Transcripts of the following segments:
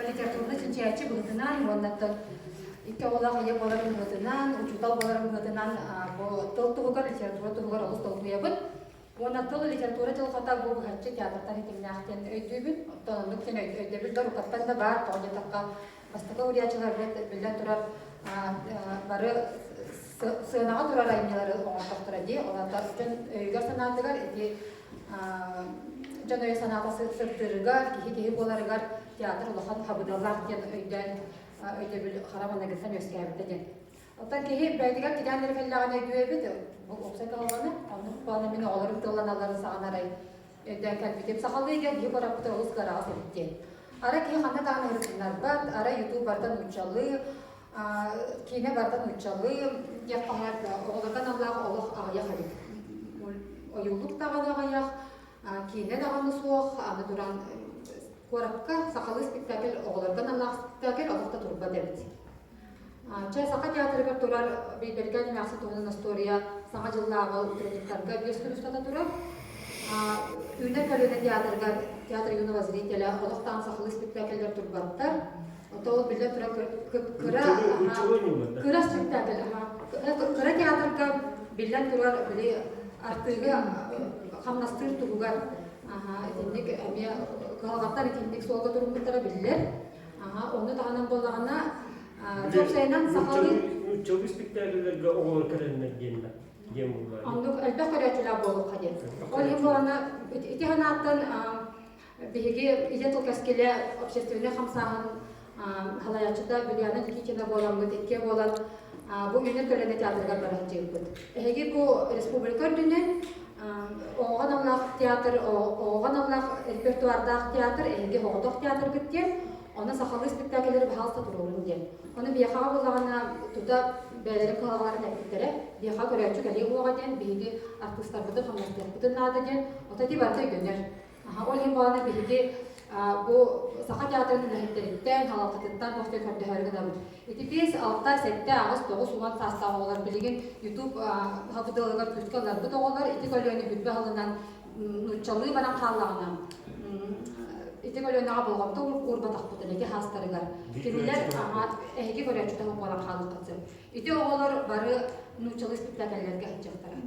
литературнай чинчийээччи быһыытынан уонна икки оҕолоох ийэ буоларым быһыытынан, учуутал буоларым быһыытынан бу тыл туһугар, литература туһугар олус долгуйабын. Уонна тыл литература дьылҕата бу быһаччы театртан ситимнээх диэн өйдүүбүн. Оттон оннук диэн өйдөбүл да уруккаттан да баар. Тоҕо диэтэххэ, бастакы уруйааччыларбыт биллэн турар бары сыанаҕа турар айымньылары оҥортохторо дии. Ол аата дьон өйүгэр-санаатыгар ити дьон өйө-санаата сырдыырыгар, киһи-киһи буоларыгар театр улахан хабыдыаллаах диэн өйдөөн өйдөбүл хара маҥнайгыттан үөскээбитэ диэн. Оттон киһи бэйэтигэр тирээн эрэ кэллэҕинэ өйдүө эбит, бу уопсай кыһалҕаны. Оннук буолан мин оҕолорум тылланалларын саҕана арай өйдөөн кэлбитим. Сахалыы игэ киһи куораппыта олус кыараҕас эбит диэн. Арай киһи ханна даҕаны ырытыннарбат, арай ютуб барыта нууччалыы, киинэ барыта нууччалыы диэххэ оҕолорго аналлаах олох аҕыйах эбит. Ойуулук даҕаны аҕыйах, киинэ даҕаны суох, аны туран куоракка сахалыы спектакль оҕолорго аналлаах спектакль олох да турбат эбит. Чэ, Саха театрыгар турар Бэйбэрикээн эмээхсин туһунан остуоруйа Саҥа дьыллааҕы утренниктарга 5 күн устата турар. Үүнэр көлүөнэ театрыгар театр юного зрителя олохтоон сахалыы спектакльлэр турбаттар. Ото ол биллэн турар кыра кыра спектакль кыра театрга биллэн турар били артыыга хамнастыыр туһугар итинник эмиэ кыһалҕаттар итинник суолга туруммуттара биллэр. Ону таһынан буоллаҕына, уопсайынан сахалыы Нууччалыы спектакльлэргэ оҕолор кэлэннэр диэннэр диэн буолла. Оннук элбэх көрөөччүлээх буолуохха диэн. Ол иһин буолана ити санааттан биһиги Ийэ тыл кэскилэ общественнай хамсааһын салайааччыта Вилиана Никитина буоламмыт иккиэ буолан бу Үүнэр көлүөнэ театрыгар бара сылдьыбыппыт. Эһиги бу республика үрдүнэн оҕоҕо аналлаах театр, оҕоҕо аналлаах репертуардаах театр, эһиги оҕотох театргыт диэн, ону сахалыы спектакльлэри баһаалыста туруорун диэн. Ону биһиэхэҕэ буоллаҕына тута бэйэлэрин кыһалҕаларын эппиттэрэ, биһиэхэ көрөөччү кэлиэ уоҕа диэн, биһиги артыыстарбытын хамнастыахпытын наада диэн, ото ити барыта өйдөнөр. Ол иһин буолана биһиги бу Саха театрын үлэһиттэриттэн, салалтатыттан туох көрдөһөрү гынабыт. Ити 5, 6, 7, 8, 9, 10 саастаах оҕолор билигин YouTube хабыдыалыгар күүскэ ылларбыт оҕолор ити көлүөнэ бүппэ аһылынан нууччалыы баран хааллаҕына ити көлүөнэҕэ болҕомто уурбатахпытын ити хаастарыгар кинилэр эһиги көрөөччүтэ буолан хаалыаххыт сөп. Ити оҕолор бары нууччалыы спектакльлэргэ сылдьыахтара.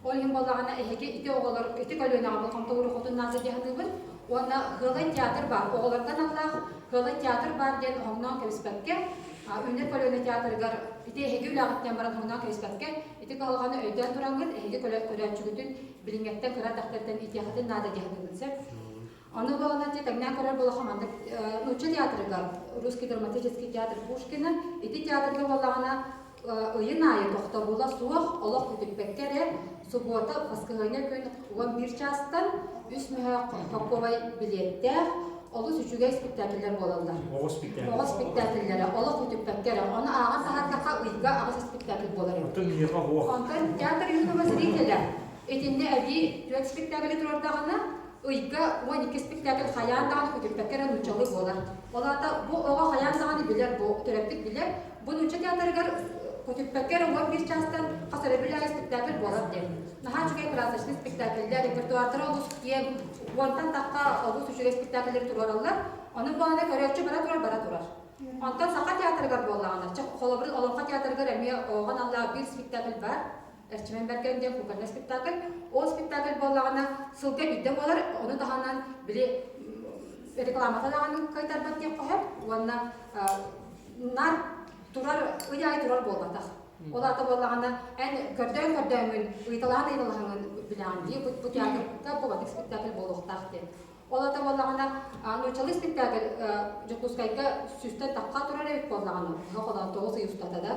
Ол иһин буоллаҕына эһиги ити оҕолор ити көлүөнэҕэ болҕомто ууруккутун наада дии саныыбын. Уонна Һыалай театр баар. Оҕолорго аналлаах Һыалай театр баар диэн оһоҥноон кэбиспэккэ, Үүнэр көлүөнэ театрыгар ити эһиги үлэҕиттэн баран оһоҥноон кэбиспэккэ, ити кыһалҕаны өйдөөн тураҥҥыт эһиги көрөөччүгүтүн билиҥҥэттэн кыра эрдэхтэртэн иитиэххитин наада дии саныыбын сөп. Ону буолан тэҥнээн көрөр буоллахха маннык нуучча театрыгар Русский драматический театр Пушкина ити театрга буоллаҕына ыйын аайы тохтобула суох олох көтүппэккэ эрэ субуота баскыһыанньа күн 11 чаастан үс мөһөөх хокковай билиэттээх олус үчүгэй спектакльлэр буолаллар. Оҕо спектакль. Оҕо спектакльлэрэ олох көтүппэккэ эрэ. Ону ааҕан таһаардахха ыйга аҕыс спектакль буолар эбит. Оттон биһиэхэ оһуох. Онтон театр юного зрителя итиннэ эбии түөрт спектаклы туруордаҕына ыйга 12 спектакль хайаан даҕаны көтүппэккэ эрэ нууччалыы буолар. Ол аата бу оҕо хайаан даҕаны билэр, бу төрөппүт билэр, бу нуучча театрыгар көтүппэккэ эрэ 11 чаастан хас өрөбүл аайы спектакль буолар диэн. Наһаа үчүгэй красочный спектакльлэр, репертуардара олус киэҥ, уонтан тахха олус үчүгэй спектакльлэри туруораллар. Ону буолана көрөөччү бара турар, бара турар. Онтон Саха театрыгар буоллаҕына, холобур, Олоҥхо театрыгар эмиэ оҕо аналлаах биир спектакль баар. Эрчимэн Бэргэн диэн кукольнай спектакль. Ол спектакль буоллаҕына сылга биирдэ буолар, ону таһынан били рекламата даҕаны кайтарбат диэххэ сөп уонна нар турар ый аайы турар буолбатах. Ол аата буоллаҕына эн көрдөөн көрдөөҥҥүн, ыйыталаһан ыйыталаһаҥҥын билэҕин дии бу театрга бу маннык спектакль буолуохтаах диэн. Ол аата буоллаҕына нууччалыы спектакль Дьокуускайга сүүстэн тахха турар эбит буоллаҕына, холоон тоҕус ый устата да,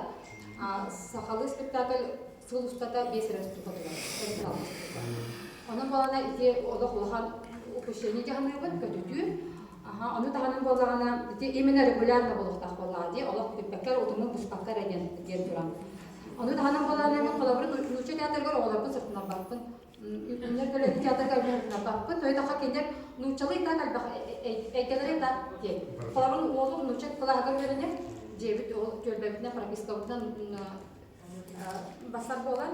сахалыы спектакль сыл устата биэс эрэ устата турар. Онон буолана ити олох улахан упущение дьаһаныыбын, көтүтүү. Ону таһынан буоллаҕына ити именно регулярно буолуохтаах буоллаҕа дии, олох бүппэккэ эрэ, утумун быспакка эрэ диэн, диэн туран. Ону таһынан буоллаҕына мин холобур нуучча театрыгар оҕолорбун сыртынарбаппын. Үннэр көлөһүн театрга үлэһитинэрбаппыт. Тойтохо кинилэр нууччалыы так элбэх эйгэлэрэ так диэн. Холобур, уолум нуучча кылааһыгар үөрэнэр, дьиэбит ол түөлбэбитинэн пропискабытынан бассар буолан,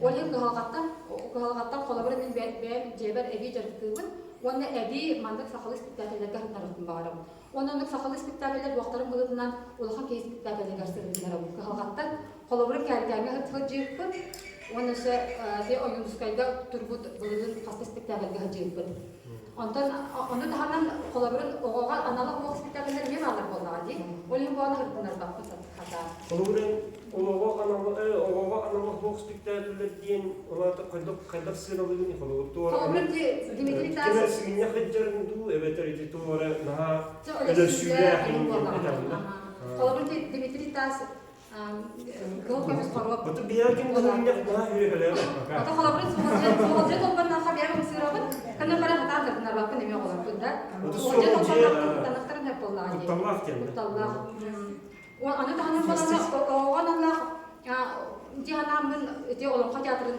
ол иһин кыһалҕаттан кыһалҕаттан холобур мин бэйэм дьиэбэр эбии дьарыктыыбын уонна эбии маннык сахалыы спектакльлэргэ сытынарбын баҕарабын. Уонна оннук сахалыы спектакльлэр буохтарын быһыытынан улахан киһи спектакльыгар сырытыннарабын. Кыһалҕаттан холобура Кээркээҥҥэ сылдьыыппыт уонна өссө Ойуунускайга турбут былырыын хаста спектакльга сылдьыыппыт. Онтон ону таһынан холобурун оҕоҕо анала суох спектакльлэр эмиэ бааллар буоллаҕа дии. Ол иһин буолан сырытыннарбаппыт хатаан. Холобурун оҕоҕо анала оҕоҕо анала суох спектакльлэр диэн олаата хайдах хайдах сыаналыыгын холобур туора Холобурун Дмитрий ким Таас сыгынньах сылдьарын дуу эбэтэр ити туора наһаа өлөрсүүлээх өлөрсүүлээх буоллаҕа. Холобур Дмитрий Таас кыһыл көмүс хоруоп. Бу биһиги кыһынньах наһаа үөрэлээх. Ото холобурун суолдьа толбоннохо биэм ымсыырабын. Көнө бара хатаан тыртынарбаппын эмиэ оҕолорбун да. Суолдьа толбоннохтор куттанахтарын өп буоллаҕа дии. Кутталлаах диэн. Кутталлаах. Аны таһынан болана оҕоҕон аллаах ити ханааммын ити Олоҥхо театрын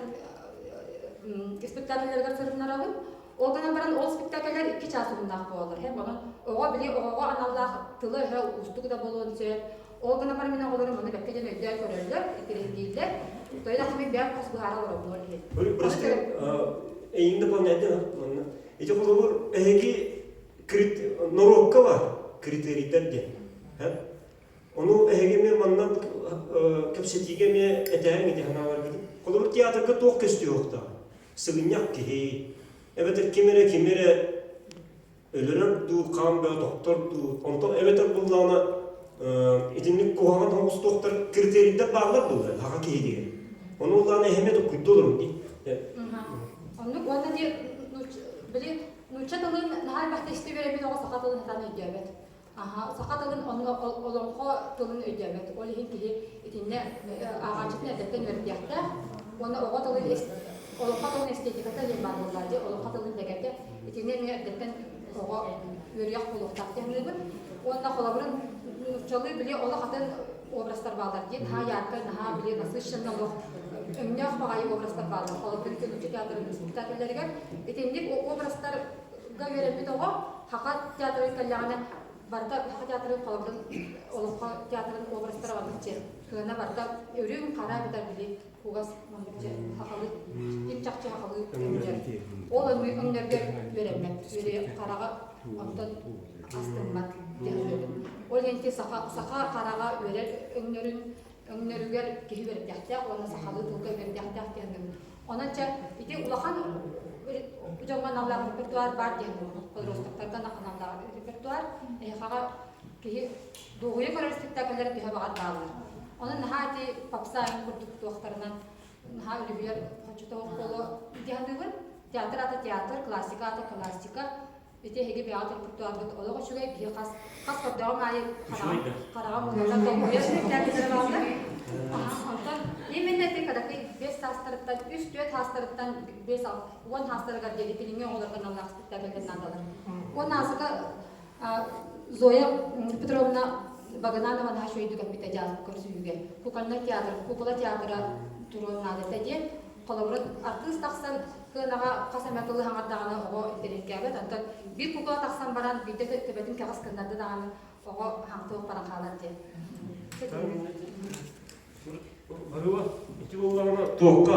спектакльлэригэр сырытынарабын. Ол гынан баран ол спектакльлэр 2 чаас уһуннаах буолаллар. Онон оҕо били оҕоҕо аналлаах тыла-өһө уустук да буолуон сөп. Ол гынан баран мин оҕолорум ону бэккэ диэн өйдөөн көрөллөр, интэриэһиргииллэр. Тоойо мин бэйэм хос быһаара олоробун ол иһин. Просто эйиҥ дополняйдын манна. Ити холобур эһиги норуокка бар критерийдэр диэн. Ону эһиги эмиэ манна кэпсэтиигэ эмиэ этээҥ ити санааларгытын. Холобур театрга туох көстүө Сыгынньах киһи, эбэтэр ким эрэ ким эрэ өлөрөр дуу, хаан бөҕө тохтор дуу, онтон эбэтэр буллаҕына итинник куһаҕан оҥостуохтар критерийдэр бааллар буолла хаха киһи диэн. Ону улаана эһэме токкуйду олорун дии. Оннук уонна дии били нуучча тылын наһаа элбэхтэ истэ үөрэммит оҕо саха тылын сатаан өйдөөбөт. Аха, саха тылын онно олоҥхо тылын өйдөөбөт. Ол иһин киһи итиннэ ааҕааччытын эрдэттэн үөрэтиэхтээх. Уонна оҕо тылын олоҥхо тылын эстетиката диэн баар буоллаа дии, олоҥхо тылын дэгэтэ. Итиннэ эмиэ эрдэттэн оҕо үөрүйэх буолуохтаах диэн саныыбын. Уонна холобурун нууччалыы били олох атын образтар бааллар дии. Наһаа яркай, наһаа били насыщенный олох өҥнөөх баҕайы образтар бааллар. Холобур, нуучча театрын спектакльлэригэр итинник образтарга үөрэммит оҕо Саха театрын кэллэҕинэ барыта Саха театрын холобурун олоҥхо театрын образтара барбыччы кыана барыта үрүҥ хара эбэтэр били кугас манныкчы сахалыы им чахчы сахалыы өҥнөр ол өҥнөргө үөрэммэт хараҕа онтон астыммат диэн ол иһин саха саха хараҕа үөрэр өҥнөрүн өҥнөрүгэр киһи үөрэтиэхтээх уонна сахалыы тылга үөрэтиэхтээх диэн Онон чэ, ити улахан дьоҥҥо аналлаах репертуар баар диэн подростактарга аналлаах репертуар. Эһиэхэҕэ киһи дуоһуйа көрөр спектакльлэр төһө баҕар бааллар. Онон наһаа ити попса айан курдук туохтарынан наһаа үлүһүйэр хоччотоох буолуо дии саныыбын. Театр ата театр, классика ата классика. Ити эһиги бэйэҕит репертуаргыт олох үчүгэй, биһи хас хас көрдөҕүм аайы хараҕам ууланар долгуйар спектакльлэр бааллар. Онтон именно ити кыракый 5 саастарыттан, 3-4 саастарыттан 5-10 саастарыгар диэри билиҥҥи оҕолорго аналлаах спектакльлэр наадалар. Уонна Асыка Зоя Петровна Багананова наһаа үчүгэйдик эппитэ дьаал көрсүһүүгэ. Кукольнай театр, кукла театра туруон наада диэн. Холобура, артыыс тахсан сыанаҕа хас эмэ тылы хаҥардаҕына оҕо интэриэһиргээбэт, онтон биир кукла тахсан баран биирдэ төбөтүн кэҕис гыннарда даҕаны оҕо хаҥтыах баран хаалар диэн. Барыба, ити буоллаҕына туохха